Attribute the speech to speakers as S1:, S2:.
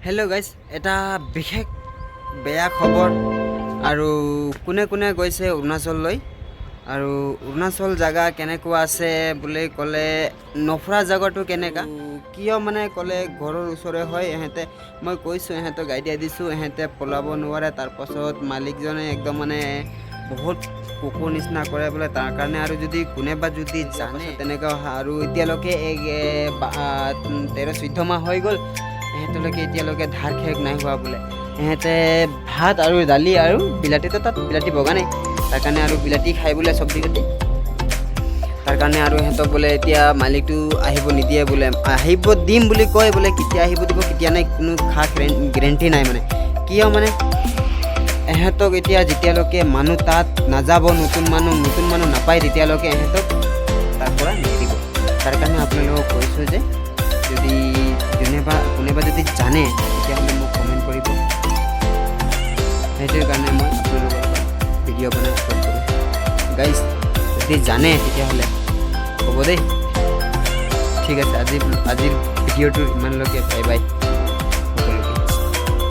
S1: Hello' guys, এটা বিশেষ বেয়া খবৰ। আৰু কোনে কোনে গৈছে অৰুণাচললৈ আৰু অৰুণাচল জেগা কেনেকুৱা আছে বুলি ক'লে, নফুৰা জেগাটো কেনেকা, কিয় মানে ক'লে ঘৰৰ ওচৰে হয় ইহঁতে। মই কৈছোঁ ইহঁতক, আইডিয়া দিছোঁ, ইহঁতে পলাব নোৱাৰে। তাৰপাছত মালিকজনে একদম মানে বহুত কুকুৰ নিচিনা কৰে বোলে। তাৰ কাৰণে আৰু যদি কোনেবা যদি জানে তেনেকুৱা। আৰু এতিয়ালৈকে এই 13-14 মাহ হৈ গ'ল, ইহঁতলৈকে এতিয়ালৈকে ধাৰ শেষ নাই হোৱা বোলে। ইহঁতে ভাত আৰু দালি আৰু বিলাতীতো, তাত বিলাতী বগানেই, তাৰ কাৰণে আৰু বিলাতী খাই বোলে চব্জি কাটি। তাৰ কাৰণে আৰু ইহঁতক বোলে এতিয়া মালিকটো আহিব নিদিয়ে বোলে। আহিব দিম বুলি কয় বোলে, কেতিয়া আহিব দিব কেতিয়া নাই, কোনো খাচ গেৰেণ্টি নাই। মানে কিয় মানে ইহঁতক এতিয়া যেতিয়ালৈকে মানুহ তাত নাযাব, নতুন মানুহ নাপায়, তেতিয়ালৈকে ইহঁতক তাৰ পৰা নিদিব। তাৰ কাৰণে আপোনালোকক কৈছোঁ যে যদি যোনেবা কোনোবা যদি জানে, তেতিয়াহ'লে মোক কমেণ্ট কৰিব। সেইটোৰ কাৰণে মই আপোনালোকৰ ভিডিঅ' বনাই আপলোড কৰোঁ। গাইজ, যদি জানে তেতিয়াহ'লে ক'ব দেই। ঠিক আছে, আজিৰ ভিডিঅ'টো ইমানলৈকে। Bye bye.